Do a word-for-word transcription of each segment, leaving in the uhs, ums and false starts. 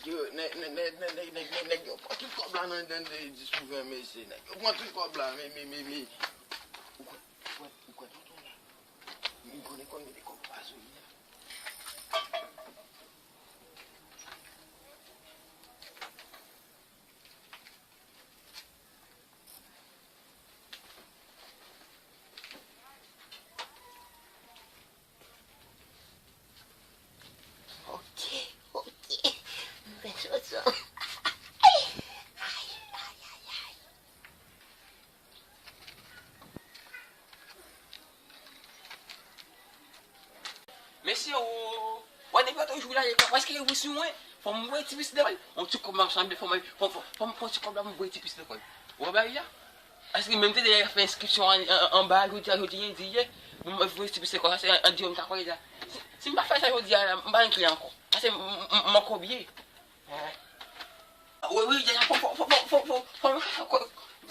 Yo, nèg, nèg, nèg, nèg, nèg, nèg, nèg yo pran tout kòb la nan, nan, nan dis pou ven, mesye. Nèg yo pran tout kòb la, men, men, men, men. Ou kwè, ou kwè, ou kwè tonton la? M konnen konn mete kòb pa sou li a. Ok, ok. M fè sòt sò. Ay, ay, ay, ay, ay. Mesye, o, wè depi lòt jou la, e pa prèske rive sou mwen. Fò m voye ti pis lekòl. On ti kòb m ap sanble, fò m, fò, fò, fò m pran ti kòb la, m voye ti pis lekòl. Ou wè bagay la? Paske menm te dèyè fè enskripsyon an, an, anba, jodi a, jodi lendi ye. Bon, m voye ti pis lekòl, sa se an, an di yo m ta kòlèj la. Si, si m pa fè sa jodi a la, m pa rantre ankò. Paske m, m, m, m ankò byen. Wi, wi, fò, fò, fò, fò, fò, fò, fò, fò,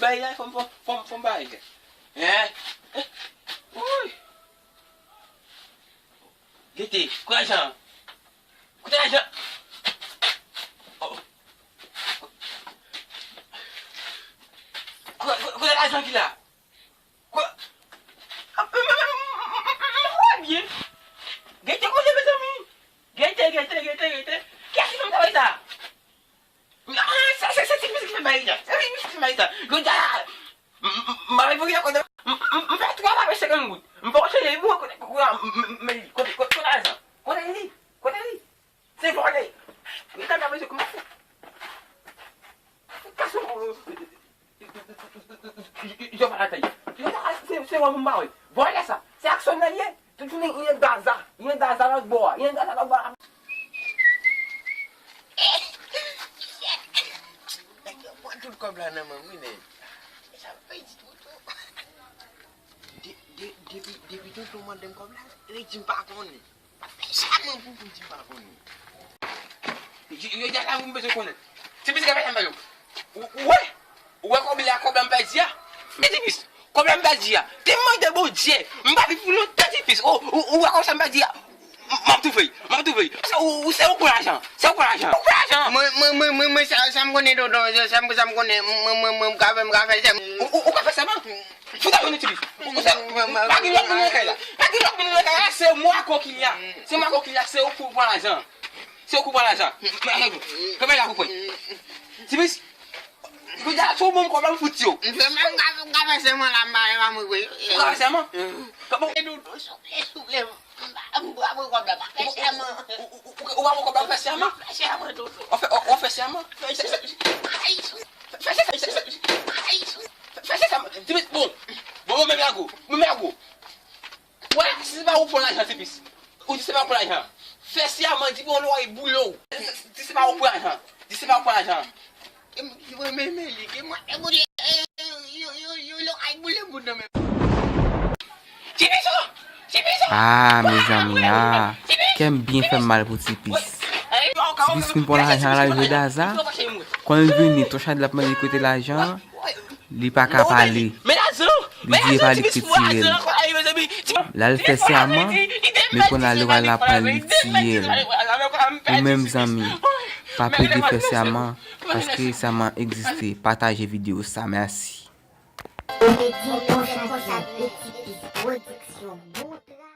bay la, fò, fò, fò, fò, bay. Hein? Woy! Gete, kote lajan? Kote lajan? Oh. Kote, kote, kote lajan ki la? Kwa? M wè byen. Gete koze, mezanmi. Gete, gete, gete, gete. Kiyès ki fè m travay sa? Ah, se, se, se ti mizik ki fè m bagay sa. Se ti mizik ki fè m bagay sa. Yo di, ah, m, m, m, m, m, m fè twa pa senkant goud. M fè yon seri pou kote, kote, kote, kote, kote lajan? Kote li? Kote li? Se vòlè. Yo ta ka bezwen kòman fè. Kase yon Yo pa atay. Yo pa, se, se wè moun pa wè. Vòlè sa. Se aksyon nan ye. Tout jounen, yon gaza. Yon gaza lòt bò a. Yon gaza lòt bò a. Nèg yo pran tout kòb la nan men m, wi, nèg. Sa pa di tonton. De, de, depi, depi tonton mande m kòb la, li di m pa konnen. Fè sa, mwen, pou, pou di m pa konnen. Yo, yo, yo, la, m bezwen konnen. Ti pitit, fè sa, m pa yo. Ou, ou wè? Ou wè kòb la, kòb la m pèdi a? Men ti pitit, kòb la m pèdi a. Te mande Bondye, m pa viv pou lontan, ti pitit. Ou, ou, ou wè kòb sa m pèdi a? M, m ap toufe, m ap toufe. Se ou, ou, se ou pran lajan. Se ou pran lajan. Ou pran lajan. Mwen, mwen, mwen, mwen, mwen, sa, sa m konnen, tonton, sa, sa m, sa m konnen, mwen, mwen, mwen, m ka fè, m ka fè, se ou, ou, ou ka fè sèman? Fout a jwenn tipi. Ou sa, pa gen lòt moun nan kay la. Pa gen lòt moun nan kay la. Se mwen ak Kokilya. Se mwen ak Kokilya. Se ou pou pran lajan. Se ou pou pran lajan. Kanpe la pou pran. Tipi. Kounye a, si w ban m kòb la, m fout yo. M fè, m ka, m ka fè sèman la, m pa, m pa mwen vre. Ou ka fè sèman? Kanpe. E dodo, souple, souple. M pa, m pa pran kòb la, pa fè sèman. Ou, ou, ou, ou, ou pa pran kòb la, ou fè sèman? M fè sèman, dodo. Ou fè, ou, ou fè sèman? Fè sèman. Ay, Fè, fè, fè, fè, fè, fè, fè, fè, fè, fè, fè, fè, bon, bon, bon, men Miago, men Miago. Wè, si se pa ou pran lajan, Tipis. Ou di se pa ou pran lajan. Fè sèman, di pou yon lwa e boule w. Di se pa ou pran lajan. Di se pa ou pran lajan. Mwen menm li, ke mwen, e, Bondye, e, yo, yo, yo, yo, lwa e boule m bout nan men. Tipis, oh! Tipis, oh! Ah, mezanmi, ah. Kè m byen fè m mal pou Tipis. Tipis vin pran lajan la, l jwe daza. Kon l vini, Tochad l ap mande kote lajan an, li pa ka pale. Li di e pa li k te tire l. L al fè sèman, men kounye a li pral aprann li tiye l. Ou menm zanmi, pa plede fè sèman, paske sèman egziste. Pataje videyo sa, mèsi. Komedi Tochad la, Tipis Pwodiksyon, bon travay.